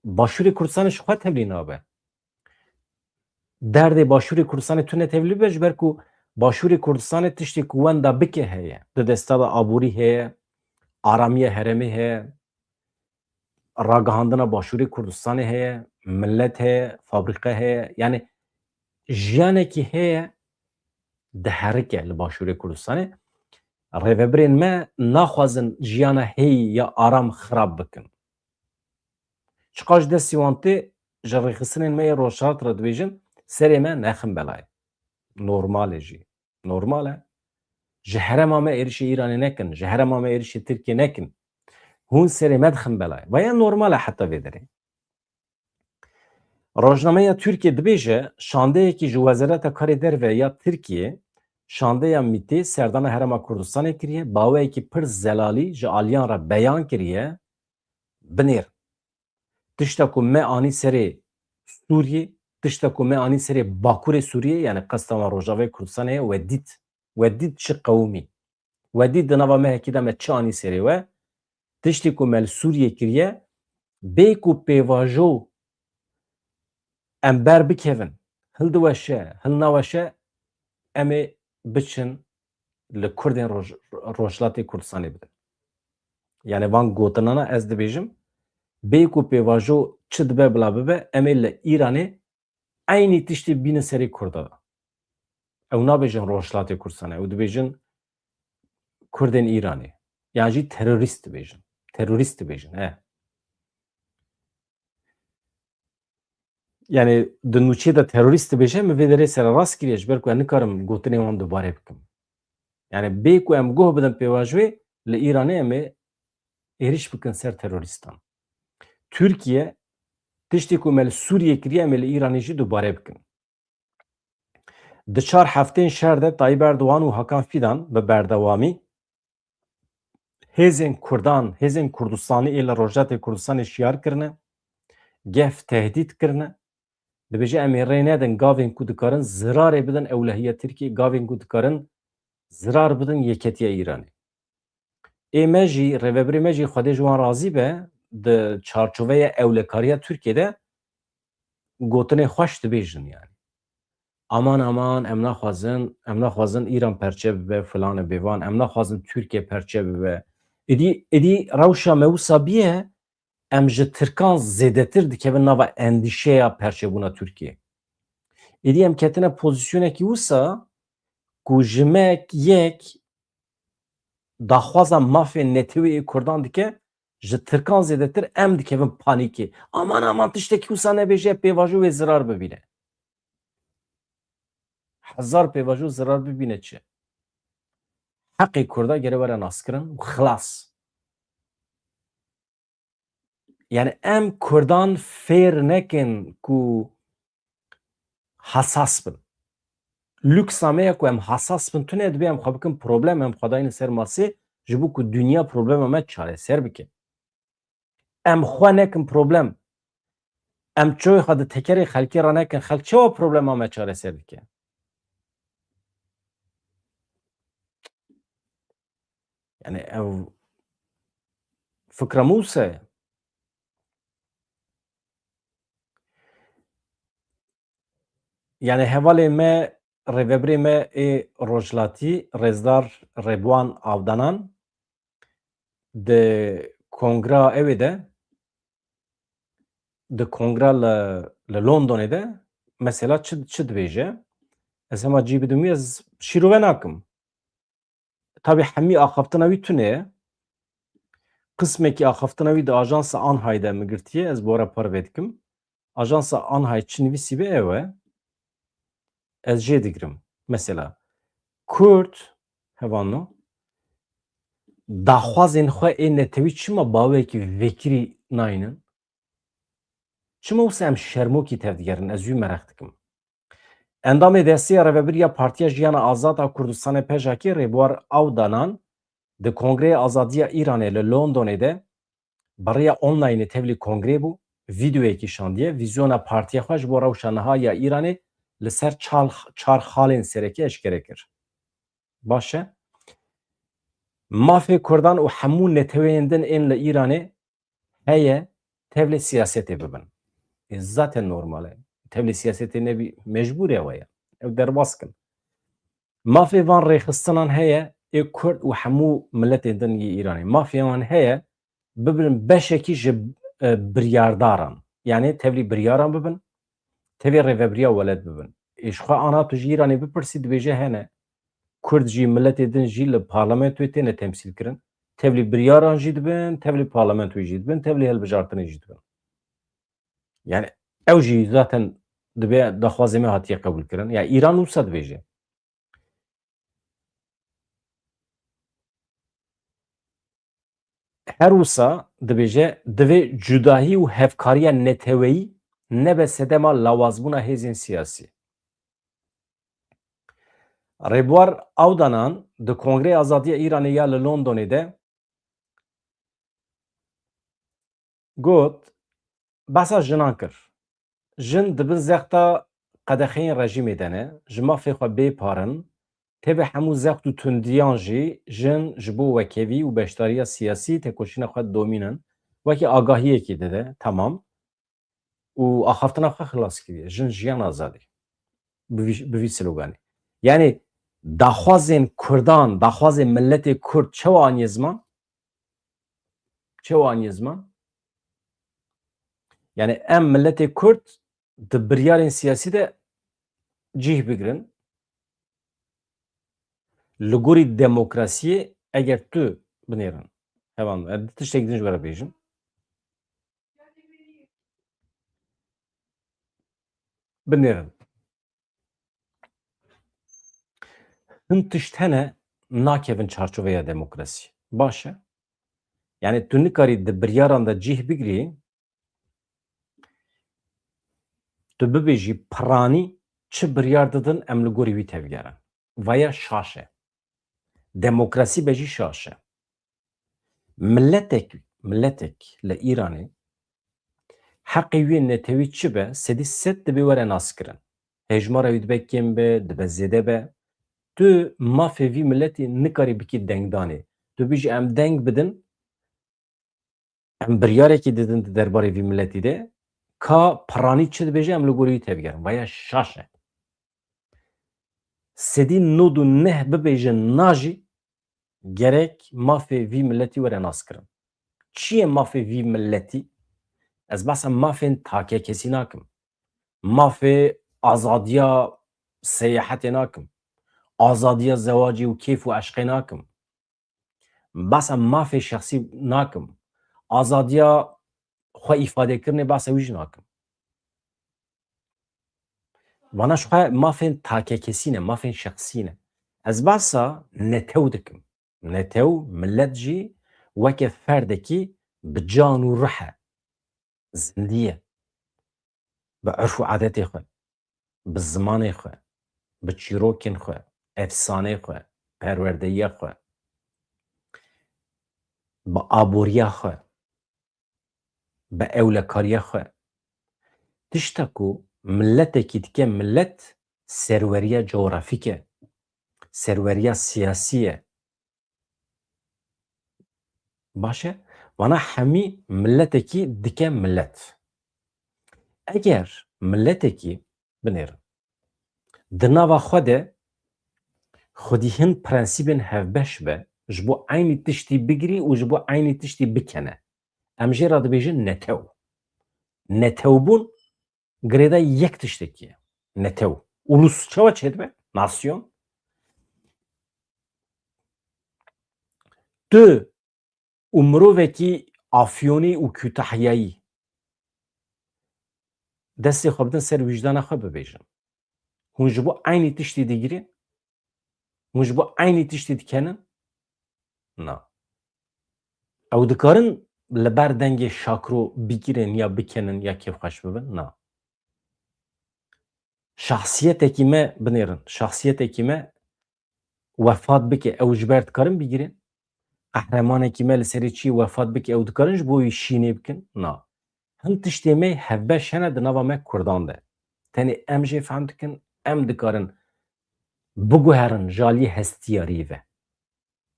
Başûrê Kurdistanê ji xwe tevlî nabe. Derdê Başûrê Kurdistanê tune tevlî be, ji ber ku Başûrê Kurdistanê tiştê ku wenda bike heye. Di desta de aborî heye, aramiya herêmê heye, ragihandina Başûrê Kurdistanê heye, milet heye, fabrîqe heye. Yani jiyanekî heye, diherike li Başûrê Kurdistanê. Rêvebirên me naxwazin jiyana heyî ya aram xirab bikin. Çiqas ji destî wan tê, ji rêxistinên me yê Rojhilat re dibêjin, serê me nexin belayê. Normal e jî. Normal e. Ji herêma me êrişê Îranê nekin, ji herêma me êrişê Tirkiye nekin. Hûn serê me dixin belayê. Vaya normal e heta vê derê. Rojnameya Tirkiye dibêje, şandeyekî ji Wezareta Karê Derve ya Tirkiye, şandeya MÎT'ê serdana Herêma Kurdistanê kiriye, baweyekî pir zelalî ji aliyan re beyan kiriye, binêr. Tişta ku me anî serê Sûriyê, tişta ku me anî serê Bakurê Sûriyê, yani qesta me Rojavayê Kurdistanê ye, we dît. We dît çi qewimî. We dît di nava mehekî de me çi anî serê we. Tiştê ku me li Sûriyê kiriye, bê ku pêvajo em ber bikevin, hildiweşe, hilnaweşe, em ê biçin li Kurdên Roj-, Rojhilatê Kurdistanê bidin. Yani van gotinana ez dibêjim, bê ku pêvajo çi dibe bila bibe, em ê li Îranê eynî tiştê bînin serê Kurda de. Ew nabêjin Rojhilatê Kurdistanê, ew dibêjin Kurdên Îranê. Yan jî terorîst dibêjin. Terorîst dibêjin, he. Yani di nûçê de terorîst dibêje, min vê derê sererast kiriye, ji ber ku ez nikarim gotinê wan dubare bikim. Yani bê ku em guh bidin pêvajoyê, li Îranê em ê êrîş bikin ser terorîstan. Tirkiye tiştê ku me li Sûriyê kiriye, em ê li Îranê jî dubare bikin. Di çar heftên şer de Tayyip Erdogan û Hakan Fidan bi berdewamî hêzên Kurdan, hêzên Kurdistanî ê li Rojhilatê Kurdistanê şiyar kirine, gef tehdît kirine. Dibêje, em ê rê nedin gavên ku dikarin zirarê bidin ewlehiya Tirkiyê, gavên ku dikarin zirar bidin yeketiya Îranê. Ê me jî, rêvebirê me jî, Xwedê ji wan razî be, di çarçoveya ewlekariya Tirkiyê de gotinê xweş dibêjin yani. Aman aman, em naxwazin, em naxwazin Îran perçe bibe, filan e bêvan, em naxwazin Tirkiye perçe bibe, Êdî, êdî rewşa me wisa bîye, em ji Tirkan zêdetir dikevin nava endîşeya perçebûna Tirkiyê. Êdî em ketine pozîsyonekî wisa ku ji me yek daxwaza mafê netewî ê Kurdan dike, ji Tirkan zêdetir em dikevin panîkê. Aman, aman, tiştekî wisa nebêje, pêvajo wê zirar bibîne. Hezar pêvajo zirar bibîne çi? Heqê Kurda gere were naskirin û xilas. Yani em Kurdan fêr nekin ku hesas bin. Luksa me ye ku em hesas bin tune, dibê em xwe bikin problem, em xwe dayînin ser masê, ji bo ku dinya problema me çareser bike. Em xwe nekin problem. Em çoyê xwe di tekerê xelkê re nekin, xelk çawa problema me çareser dike? Yani ev fikra me wisa ye. Yani hevalê me, rêvebirê me ê Rojhilatî, Rêzdar Rebwan Avdanan, di kongra ewê de, di kongra li, li Londonê de mesela çi, çi dibêje? Ez hema cî bidim wî, ez şîrove nakim. Tabî hemî axaftina wî tune ye. Qismekî axaftina wî di ajansa Anhay de min girtiye, ez bi we re parve dikim. Ajansa Anhay çi nivîsîbe ew e. Ez jê digirim. Mesela, Kurd, hevalno, daxwazên xwe ê netewî çima bawekî vekirî naynin? Çima wisa em şermokî tevdigerin? Ez wî meraq dikim. Endamê Desteya Rêvebiriya Partiya Jiyana Azad a Kurdistanê, PJAKê, Rêbwar Awdanan, di Kongreyê Azadiya Îranê li Londonê de bi rêya onlaynê tevlî kongreyê bû, vîdeoyekî şandiye, vîzyona partiya xwe ji bo rewşa niha ya Îranê li ser çar, çar xalên sereke eşkere kir. Baş e. Mafê Kurdan û hemû neteweyên din ên li Îranê heye tevlê siyasetê bibin. Ê zaten normal e. Tevlê siyasetê nebî mecbûr e we ya. Ew derbas kin. Mafê van rêxistinan heye ê Kurd û hemû miletên din yê Îranê. Mafê wan heye bibin beşekî ji, e, biryardaran. Yani tevlî biryaran bibin, tevlî rêvebiriya welêt bibin. Ê ji xwe ana tu ji Îranê bipirsî dibêje hene. Kurd jî, miletê din jî li parlamentoyê têne temsîl kirin. Tevlî biryaran jî dibin, tevlî parlamentoyê jî dibin, tevlî hilbijartinê jî dibin. Yani ew jî zaten dibê daxwazê me hatiye qebûl kirin. Ya Îran wisa dibêje. Her wisa dibêje, divê cudahî û hevkariya neteweyî nebe sedema lawazbûna hêzên siyasî. Rêbwar Awdanan di Kongreyê Azadiya Îranê ya li Londonê de got, behsa jinan kir. Jin di bin zexta qedexeyên rejîmê de ne, ji mafê xwe bê par in, tevê hemû zext û tundiyan jî jin ji bo wekevî û beşdariya siyasî tekoşîna xwe domînin, wekî agahiyekê dide, temam. Û axaftina xwe xilas kiriye. Jin, jiyan, azadî. Bi vî, bi vî sloganê. Yani daxwazên Kurdan, daxwazên miletê Kurd çawa aniye ziman? Çawa aniye ziman? Yani em miletê Kurd di biryarên siyasî de cih bigirin. Li gorî demokrasiyê eger tu binêrin. Hevalno, ez tiştek din ji we re bêjim. Binêrin. Hin tişt hene nakevin çarçoveya demokrasî. Baş e. Yani tu nikarî di biryaran de cih bigirî, tu bibêjî piranî çi biryar didin em li gorî wî tevgerin. Vaya şaş e. Demokrasî be jî şaş e. Miletek, miletek li Îranê heqê wê netewî çi be, sedî sed dibe were naskirin. Hejmara wî dibe kêm be, dibe zêde be. Tu mafê vî miletî nikarî bikî dengdanê. Tu bijî em deng bidin, em biryarekî didin di derbarê vî miletî de, ka piranî çi dibêje em li gorî wî tevgerin. Vaya şaş e. Sedî nod û neh bibêje na jî, gerek mafê vî miletî were naskirin. Çi ye mafê vî miletî? Ez behsa mafên takekesî nakim. Mafê azadiya seyahetê nakim. Azadiya zewacê û kêf û eşqê nakim. Behsa mafê şexsî nakim. Azadiya xwe îfadekirinê behsa wî jî nakim. Vana ji xwe mafên takekesî ne, mafên şexsî ne. Ez behsa netew dikim. Netew, milet jî weke ferdekî bi can û ruh e. Zindî ye. Bi urf û adetê xwe, bi zimanê xwe, bi çîrokên xwe, efsanê xwe, perwerdeyiya xwe, bi aboriya xwe, bi ewlekariya xwe. Tişta ku miletekî dike milet, serweriya cografîk e, serweriya siyasî ye. Baş e? Vana hemî miletekî dike milet. Eger miletekî, binêrin, di nava xwe de xwedî hin prensîbên hevbeş be, ji bo eynî tiştî bigirî û ji bo eynî tiştî bikene, em jê re dibêjin netew. Netewbûn girêdayî yek tiştekî ye. Netew. Ulus çawa çêdibe? Nasyon. Tu û mirovekî afyonî û Kütahyayî destê xwe bidin ser wîjdana xwe, bibêjin. Hûn ji bo eynî tiştî digirin? Hûn ji bo eynî tiştî dikenin? Na. Ew dikarin li ber dengê şakro bigirin ya bikenin ya kêfxweş bibin? Na. Şahsiyetekî me, binêrin, şahsiyetekî me wefat bike, ew ji ber dikarin bigirin? Qehremanekî me li serê çiyê wefat bike, ew dikarin ji bo wî şînê bikin? Na. Hin tiştê me hevbeş hene di nava me Kurdan de. Tenê em jê fehm dikin, em dikarin biguherin ji aliyê hestiyariyê ve.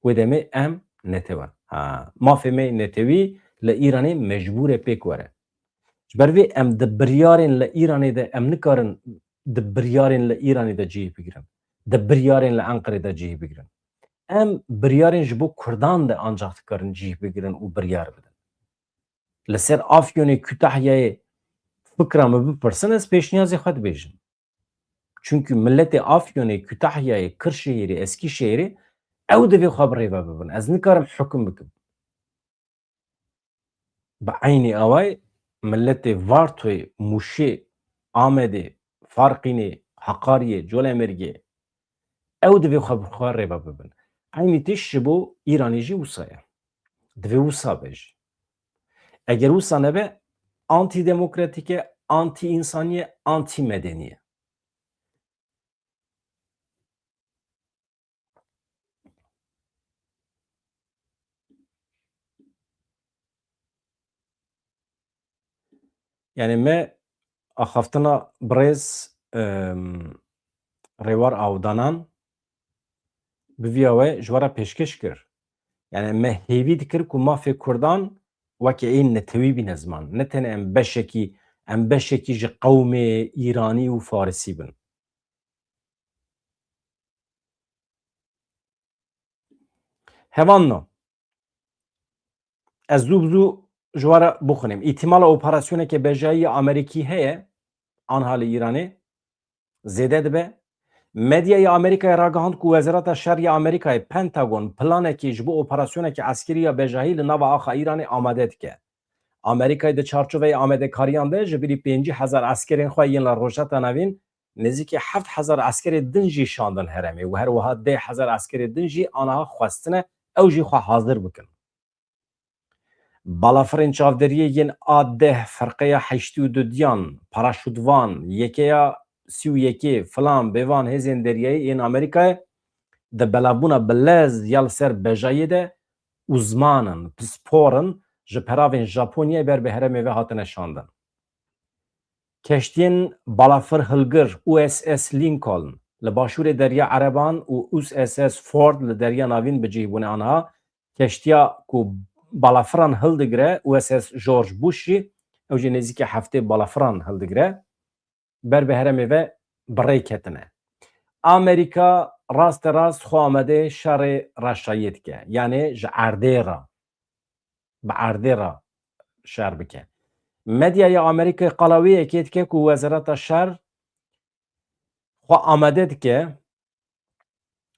Wê demê em netew in. Ha, mafê me netewî li Îranê mecbûr e pêk were. Ji ber vê em di biryarên li Îranê de em nikarin di biryarên li Îranê de cihê bigirin. Di biryarên li Enqerê de cihê bigirin. Em biryarên ji bo Kurdan de ancax dikarin cih bigirin û biryar bidin. Li ser Afyonê, Kütahyayê fikra min bipirsin, ez pêşniyazê xwe dibêjim. Çunkî miletê Afyonê, Kütahyayê, Kırşehirê, Eskîşehirê ew divê xwe bi rê ve bibin. Ez nikarim hukum bikim. Bi eynî awayî miletê Vartoyê, Mûşê, Amedê, Farqînê, Heqariyê, Colemêrgê, ew divê xwe bi xwe rê ve bibin. Eynî tişt ji bo Îranê jî wisa ye. Divê wisa be jî. Eger wisa nebe, antîdemokratîk e, antîînsanî ye, antîmedenî ye. Yani me axaftina birêz, em, Rêwar Avdanan bi vîya we ji we re pêşkêş kir. Yani me hêvî dikir ku mafê Kurdan weke ên netewî bîne ziman. Ne tenê em beşekî, em beşekî ji qewmê Îranî û Farisî bin. Hevanno. Ez zû bi zû ji we re bixwînim. Îhtîmala operasyoneke bejayî ya Amerîkî heye, anha li Îranê zêde dibe. Medyaya Amerîkayê ragihand ku Wezareta Şer ya Amerîkayê, Pentagon, planekê ji bo operasyoneke eskerî ya bejahî li nava axa Îranê amade dike. Amerîkayê di çarçoveyê amadekariyan de ji bilî pêncî hezar eskerên xwe yên li Rojheta Navîn nêzîkî heft hezar eskerê din jî şandin herêmê û her wiha deh hezar eskerê din jî aniha xwestine ew jî xwe hazir bikin. Balafirên çavderiyê yên A deh, ferqeya heştê û dudiyan, paraşûtvan, yekeya sî û yekê, filan, bêvan hêzên deryayî yên Amerîkayê di belavbûna bi lez ya li ser bejayiyê de û ziman in, pispor in, ji peravên Japonyayê ber bi herêmê ve hatine şandin. Keştiyên balafir hilgir U S S Lincoln li başûrê Derya Ereban û U S S Ford li Derya Navîn bi cih bûne aniha. Keştiya ku balafiran hildigire, U S S George Bush jî, ew jî nêzîkî heftê balafiran hildigire, ber bi herêmê ve bi rê ketine. Amerîka raste rast xwe amade şerê reşayê dike. Yanê ji erdê re, bi erdê re şer bike. Medyaya Amerîkayê qala wê yekê dike ku Wezareta Şer xwe amade dike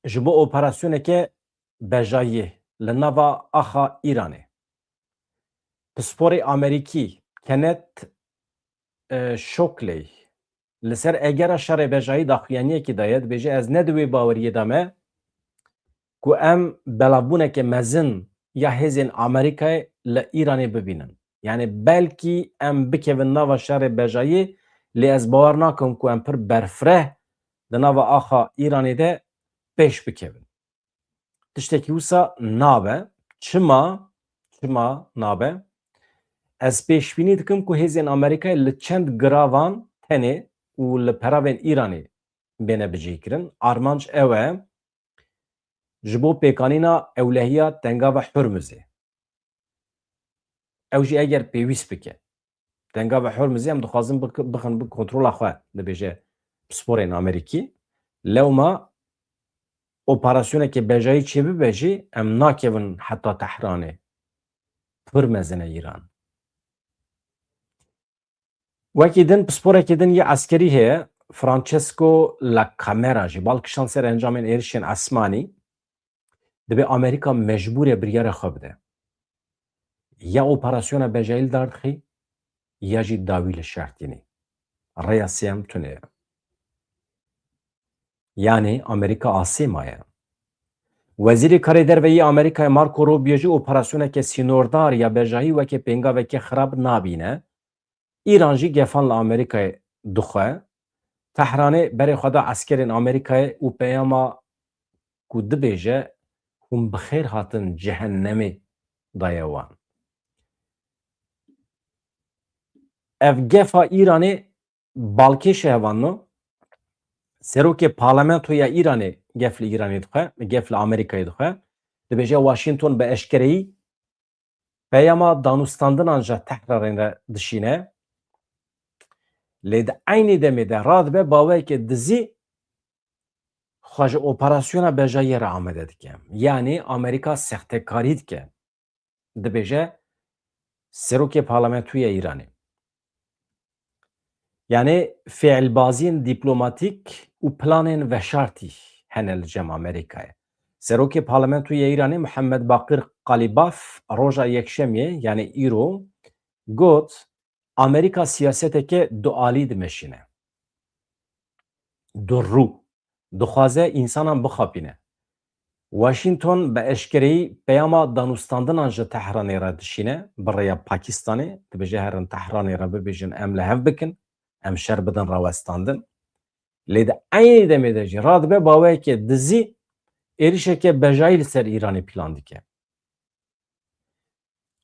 ji bo operasyoneke bejayiyê li nava axa Îranê. Pisporê Amerîkî Kenneth, e, Shockley li ser egera şerê bejayî daxuyaniyekî daye, dibêje, ez ne di wê baweriyê de me ku em belavbûneke mezin ya hêzên Amerîkayê li Îranê bibînin. Yanî belkî em bikevin nava şerê bejayî, lê ez bawer nakim ku em pir berfireh di nava axa Îranê de pêş bikevin. Tiştekî wisa nabe. Çima? Çima nabe? Ez pêşbînî dikim ku hêzên Amerîkayê li çend giravan tenê û li peravên Îranê bêne bicihkirin. Armanc ew e, ji bo pêkanîna ewlehiya Tengava Hurmuzê. Ew jî eger pêwîst bike. Tengava Hurmuzê em dixwazin bik-, bixin bi kontrola xwe, dibêje pisporên Amerîkî. Lewma operasyoneke bejayî çêbibe jî em nakevin heta Tehranê. Pir mezin e Îran. Wekî din, pisporekî din yê eskerî heye, Francesco La Camera jî bal kişand ser encamên êrişên esmanî. Dibê Amerîka mecbûr e biryara xwe bide. Ya operasyona bejayî li dar dixî, ya jî dawî li şer tînî. Rêya sêyem tune ye. Yanî Amerîka asê maye. Wezîrê Karê Derve yê Amerîkayê Marco Rubio jî operasyoneke sînordar ya bejayî weke pêngaveke xirab nabîne. Îran jî gefan li Amerîkayê dixwe. Tehranê berê xwe da eskerên Amerîkayê û peyama ku dibêje, hûn bi xêr hatin cehennemê, daye wan. Ev gefa Îranê balkêş e hevalno. Serokê Parlamentoya Îranê gef li Îranê dixwe, gef li Amerîkayê dixwe. Dibêje Washington bi eşkereyî peyama danûstandinan ji Tehranê re dişîne. Lê di eynî demê de radibe baweyeke dizî xwe ji operasyona bejayiyê re amade dike. Yanî Amerîka sextekarî dike. Dibêje Serokê Parlamentoya Îranê. Yanî fiilbaziyên dîplomatîk û planên veşartî hene li cem Amerîkayê. Serokê Parlamentoya Îranê Muhammed Baqir Qalîbaf roja Yekşemiyê, yanî îro, got, Amerîka siyaseteke dualî dimeşîne. Durrû. Dixwaze însanan bixapîne. Washington bi eşkereyî peyama danûstandinan ji Tehranê re dişîne, bi rêya Pakistanê, dibêje herin Tehranê re bibêjin em li hev bikin, em şer bidin rawestandin. Lê di eynî demê de jî radibe baweyeke dizî êrişeke bejayî li ser Îranê plan dike.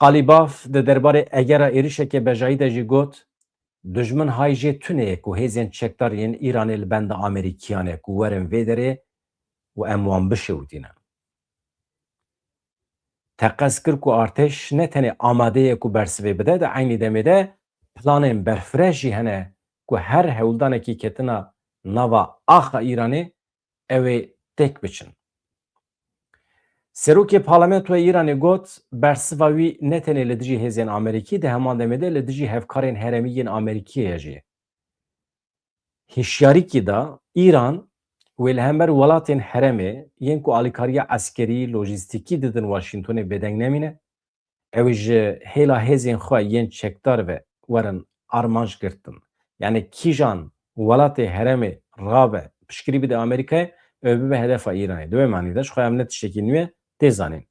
Qalîbaf di derbarê egera êrişeke bejayî de jî got, Dijmin hay jê tune ye ku hêzên çekdar yên Îranê li benda Amerîkiyan e ku werin vê derê û em wan bişewitînin. Teqez kir ku artêş ne tenê amade ye ku bersivê bide, di eynî demê de planên berfireh jî hene ku her hewldanekî ketina nava axa Îranê ew ê têk biçin. Serokê Parlamentoya Îranê got, bersiva wî ne tenê li dijî hêzên Amerîkî, di heman demê de li dijî hevkarên herêmî yên Amerîkiyê ye jî. Hişyarîkî da, Îran wê li hember welatên herêmê yên ku alîkariya eskerî, lojîstîkî didin Washingtonê bêdeng nemîne. Ew ê ji hêla hêzên xwe yên çekdar ve werin armanc girtin. Yanî kîjan welatê herêmê rabe piştgirî bide Amerîkayê, ew bibe hedefa Îranê. Di wê manî de ji xwe em ne tiştekî nû ye, tê zanîn.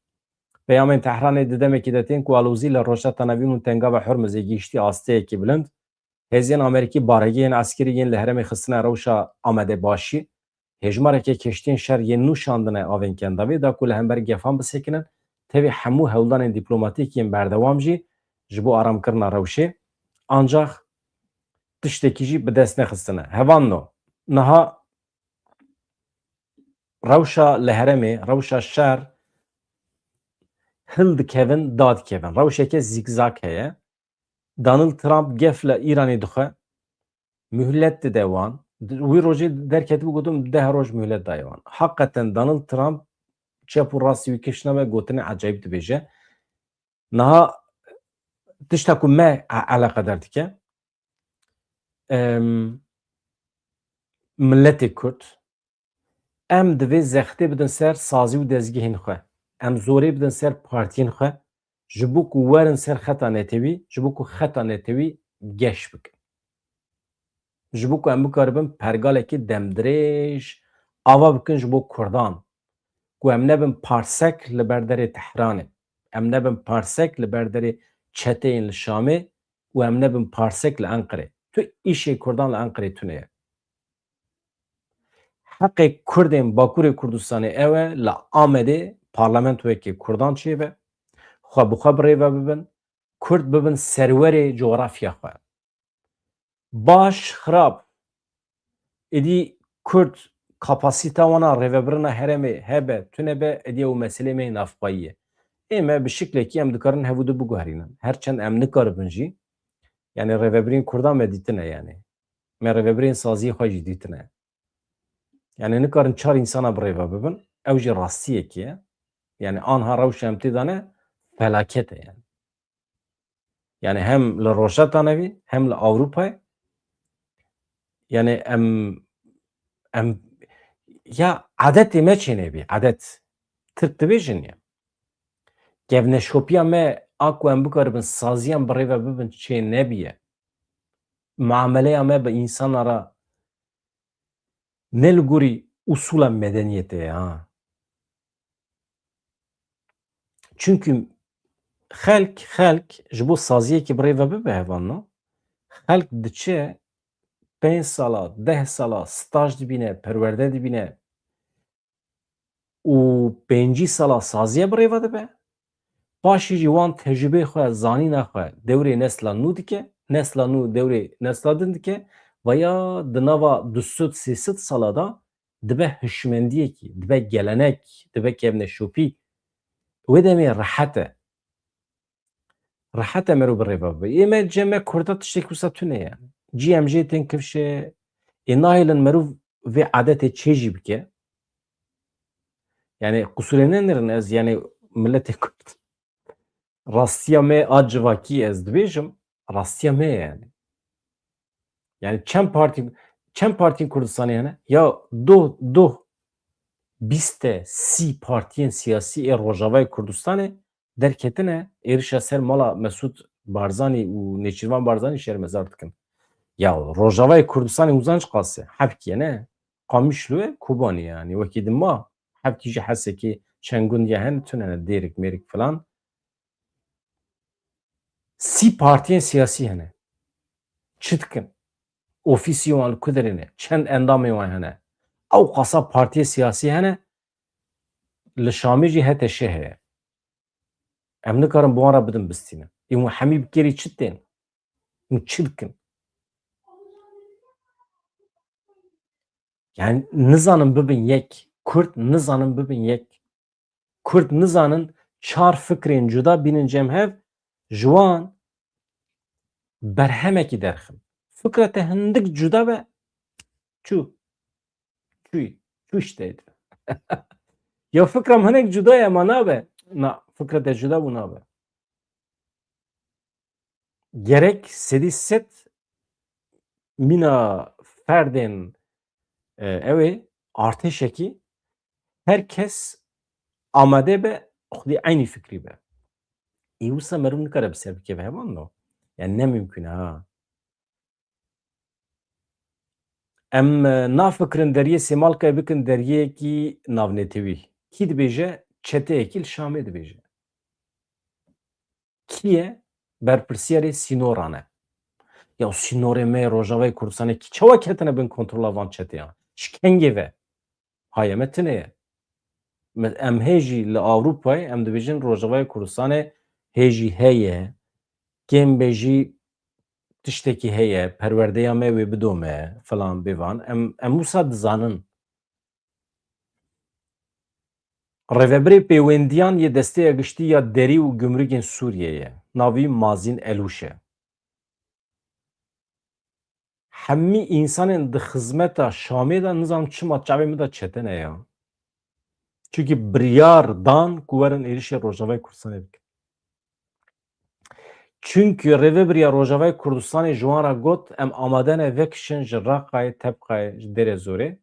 Peyamên Tehranê di demekî de tên ku alozî li Rojhilata Navîn û Tengava Hurmizê gihiştiye asteyekî bilind. Hêzên Amerîkî baregehên eskerî yên li herêmê xistine rewşa amadebaşî. Hêjmareke keştiyên şer yên nû şandine avên Kendavê da ku li hember gefan bisekinin, tevî hemû hewldanên dîplomatîk yên berdewam jî ji bo aramkirina rewşê. Ancax tiştekî jî bi dest nexistine. Hevalno, niha rewşa li herêmê, rewşa şer hildikevin, dadikevin. Rewşeke zîkzak heye. Donald Trump gef li Îranê dixwe, muhlet dide wan, Di-, wî rojê derketibû, gotim, deh roj muhlet daye wan. Heqeten Donald Trump çep û rastî wî kiştine me, gotinê ecayîb dibêje. Niha tişta ku me e-, eleqedar dike, em, miletê Kurd, em divê zextê bidin ser sazî û dezgehên xwe. Em zorê bidin ser partiyên xwe, ji bo ku werin ser xeta netewî, ji bo ku xeta netewî geş bikin. Ji bo ku em bikaribin pergalekî demdirêj ava bikin ji bo Kurdan. Ku em nebin parsek li ber derê Tehranê. Em nebin parsek li ber derê çeteyên li Şamê û em nebin parsek li Enqerê. Tu îşê Kurdan li Enqerê tune ye. Heqê Kurdên Bakurê Kurdistanê ew e, li Amedê parlamentoyekê Kurdan çêbe, xwe bi xwe bi rê ve bibin, Kurd bibin serwerê coğrafya xwe. Baş, xirab, êdî Kurd kapasîta wana rêvebirina herêmê hebe, tune be, êdî ew meselê me yê navxweyî ye. Ê me bi şiklekî em dikarin hev û du biguherînin. Her çend em nikaribin jî, yani rêvebirên Kurdan me dîtine yani. Me rêvebirên saziyê xwe jî dîtine. Yani nikarin çar însana bi rê ve bibin, ew jî rastiyekî ye. Yani anha rewşa em tê de ne, felaket e yani. Yani hem li Rojheta Navîn, hem li Ewropayê. Yani em, em, ya edetê me çênebî, edet. Tirk dibêjin ya. Kevneşopiya me a ku em bikaribin saziyan bi rê ve bibin çênebiye. Muameleya me bi însana re ne li gorî usûla medeniyetê ye, ha. Çunkî xelk, xelk ji bo saziyekî bi rê ve bibe hevalno, xelk diçe pênc sala, deh sala staj dibîne, perwerde dibîne, û pêncî sala saziye bi rê ve dibe. Paşê jî wan tecrûbeyê xwe, zanîna xwe dewrê nesla nû dike, nesla nû dewrê nesla din dike, ve ya di nava du sed sê sed sala de dibe hişmendiyekî, dibe gelenek, dibe kevneşopî. Wê demê rehet e. Rehet e mero bi rê ve bibe. Ê me, cem me Kurda tiştekî wisa tune ye. Cî em jê tên kifşê. Ê nahêlin mero vê adetê çê jî bike. Yani qusûrê nenirin ez, yani miletê Kurd. Rastiya me a civakî ez dibêjim, rastiya me ye yani. Yani çend partî, çend partiyên Kurdistanê hene? Ya doh, doh bîst e, sî partiyên siyasî ê Rojavayê Kurdistanê derketine êrişa ser mala Mesûd Barzanî û Nêçîrvan Barzanî şermezar dikin. Ya Rojavayê Kurdistanê uzanc qase, hevkiye ne? Qamişlo ye, Kobanî yani. Wekî dima hevkî jî Hesekî çend gundiya hene, tune ne, Dêrik, Mêrik filan. Sî partiyên siyasî hene. Çi dikin? Ofîsî wan li ku derê ne? Çend endamê wan hene? Ew qasa partiyê siyasî hene, li Şamê jî H T Ş heye. Em nikarin bi wan re bidin bistînin. Ê hûn hemî bi kêrî çi tên? Hûn çi dikin? Yani nizanin bibin yek. Kurd nizanin bibin yek. Kurd nizanin çar fikrên cuda bînin cem hev, ji wan berhemekî derxin. Fikra te hindik cuda be, çû. Çûyî. Çû işte. Ya fikra min hinek cuda ye, ma nabe. Na, fikra te cuda bû nabe. Gerek sedî sed mîna ferdên, e, ew ê artêşekî her kes amade be, xwedî eynî fikrî be. Ê wisa meriv nikare bi ser bikeve hevalno. Yani ne mümkün e ha. Em, e, nafikirin deriyê Sêmalkayê bikin deriyekî navnetewî. Kî dibêje? Çeteyekî li Şamê dibêje. Kî ye? Berpirsiyarê sînoran e. Ya sînorê me yê Rojavayê Kurdistanê kî, çawa ketine bin kontrola van çeteyan? Ji kengê ve? Haye me tune ye. Me, em hê jî li Ewropayê, em dibêjin Rojavayê Kurdistanê hê jî heye, kêm be jî tiştekî heye, perwerdeya me wê bidome, filan bêvan. Em, em wisa dizanin. Rêvebirê Pêwendiyan yê Desteya Giştî ya Derî û Gumrûgên Sûriyeyê, navî Mazîn Elûş e. Hemî însanên di xizmeta Şamê de, nizanim çima çavê min de çete ne ya. Çimkî biryar dan ku werin êrişê Rojavayê Kurdistanê bikin. Çimkî rêvebiriya Rojavayê Kurdistanê ji wan re got, em amade ne vekişin ji Raqayê, Tebqayê, ji Dêrê Zorê.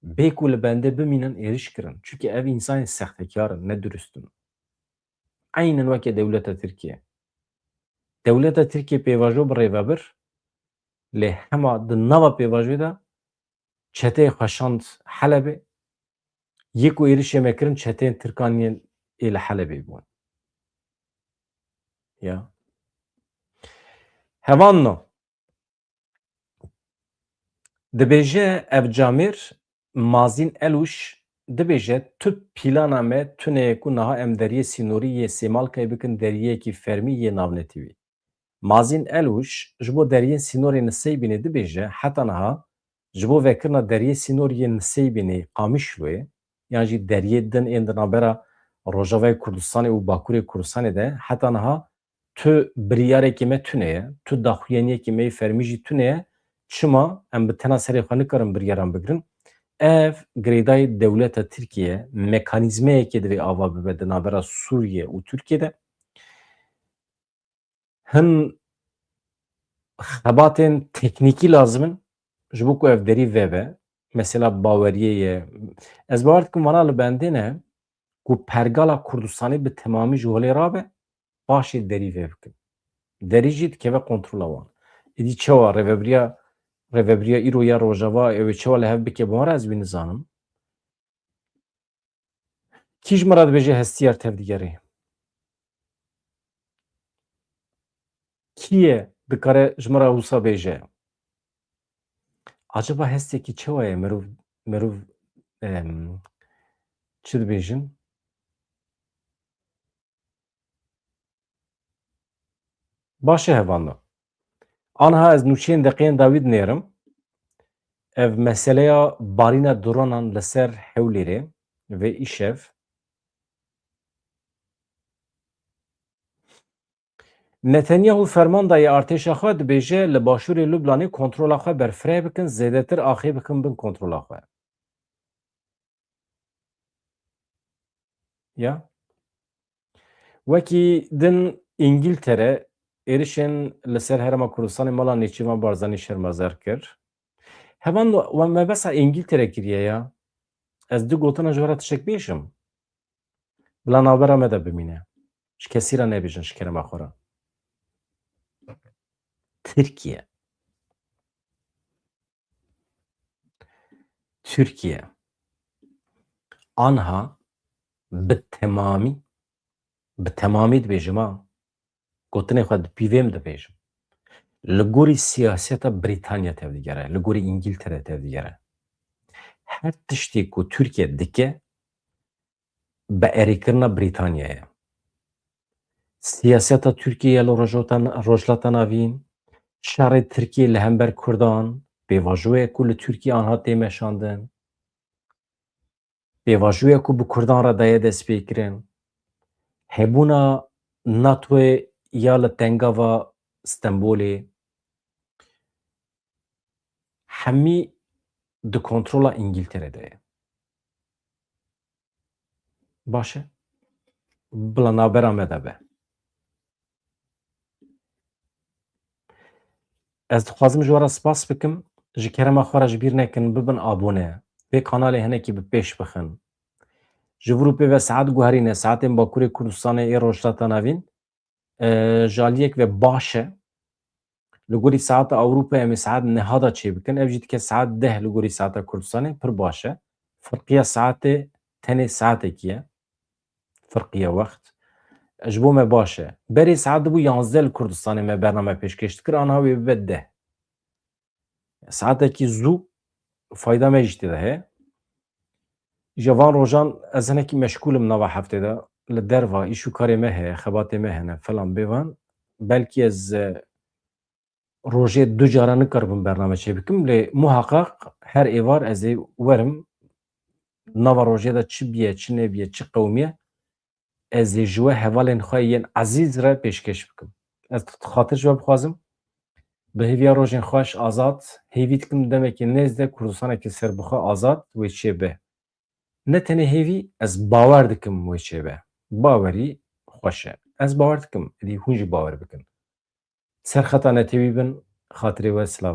Bê ku li bendê bimînin, êriş kirin. Çimkî ev însanên sextekar in, ne durust in. Eynin weke dewleta Tirkiye. Dewleta Tirkiye pêvajo bi rêvebir, lê hema di nava pêvajoyê de çeteyê xwe şand Helebê. Yê ku êrişê me kirin, çeteyên Tirkan yên ê li Helebê bûn. Ya. Hevanno. Dibêje ev camêr, Mazîn Elwş, dibêje, tu plana me tune ye ku niha em deriyê sînorî yê Sêmalkayê bikin deriyekî fermî yê navnetewî. Mazîn Elwş ji bo deriyên sînorê Niseybînê dibêje, heta niha ji bo vekirina deriyê sînorî yê Niseybînê, Qamişloyê, yan jî deriyê din ên di navbera Rojavayê Kurdistanê û Bakurê Kurdistanê de heta niha tu biryarekî me tune ye, tu daxuyaniyekî me yê fermî jî tune ye, çima em bi tena serê xwe nikarin biryaran bigirin? Ev girêdayî dewleta Tirkiye, mekanîzmeyekê divê ava bibe di navbera Sûriye û Tirkiye de. Hin xebatên teknîkî lazim in ji bo ku ev derî vebe. Mesela baweriyê ye. Ez bawer dikim vana li bendê ne ku pergala Kurdistanê bi temamî ji holê rabe, paşê derî vê bikin. Derî jî dikeve kontrola wan. Êdî çawa rêvebiriya, rêvebiriya îro ya Rojava ew ê çawa li hev bike bi wan re ez wî nizanim. Kî ji min re dibêje hestiyar tevdigerê? Kî ye dikare ji min re wisa bêje? Acaba hestekî çawa ye? Mirov, mirov, em, çi dibêjin? Baş e, hevano. Anha ez nûçeyên deqeyên dawî dinêrim. Ev meseleya barîna dronan li ser Hewlêrê vê îşev. Netanyahu ferman daye artêşa xwe, dibêje li başûrê Lublanê kontrola xwe berfireh bikin, zêdetir axê bikin bin kontrola xwe. Ya. Wekî din Îngiltere êrişên li ser Herêma Kurdistanê mala Nêçîrvan Barzanî şermezar kir. Hevan we mebesa Îngiltere kiriye ya. Ez du gotina ji we re tiştek bêjim. Bila navbera me de bimîne. Ji kesî re nebêjin ji kerema xwe re. Tirkiye. Tirkiye anha bi temamî, bi temamî dibêjim ha, gotinê xwe di pîvê min dibêjim. Li gorî siyaseta Brîtanya tevdigere, li gorî Îngiltere tevdigere. Her tiştê ku Tirkiye dike, bi erêkirina Brîtanyayê. Siyaseta Tirkiyê ya li Rojota-, Rojhilata Navîn, şerê Tirkiyê li hember Kurdan, pêvajoyek ku li Tirkiyê anha tê meşandin, pêvajoyek ku bi Kurdan re daye destpêkirin, hebûna NATOyê ya li tengava Stenbolê, hemî di kontrola Îngiltere de ye. Baş e. Bila navbera me de be. Ez dixwazim ji we re spas bikim. Ji kerema xwe re ji bîr nekin, bibin abone. Vê kanalê hinekî bi pêş bixin. Ji vir û pê ve saet guherîne, saetên Bakurê Kurdistanê ê Rojhilata Navîn. E, ji aliyek ve baş e. Li gorî saeta Ewropayê em ê saet neha de çêbikin. Ev jî dike saet deh li gorî saeta Kurdistanê, pir baş e. Firqiya saetê tenê saetekî ye. Firqiya wext. Ji bo me baş e. Berê saet dibû yanzdeh li Kurdistanê me bername pêşkêş dikir, anha wê bibe deh. Saetekî zû fayda me jî tê de heye. Ji van rojan ez hinekî meşgûl im nava heftê de. Li derva îş û karê me heye, xebatê me hene, filan bêvan. Belkî ez, e, rojê du cara nikaribim bername çêbikim, lê muheqeq her êvar ez ê werim. Nava rojê de çi biye, çi nebiye, çi qewimiye, ez ê ji we hevalên xwe yên ezîz re pêşkêş bikim. Ez xatir ji we bixwazim. Bi hêviya rojên xweş azad, hêvî dikim demekî nêz de Kurdistanekî serbixwe azad wê çêbe. Ne tenê hêvî, ez bawer dikim wê çêbe. Bawerî xweş e. Ez bawer dikim, êdî hûn jî bawer bikin. Ser xeta netewî bin, xatirê we silav.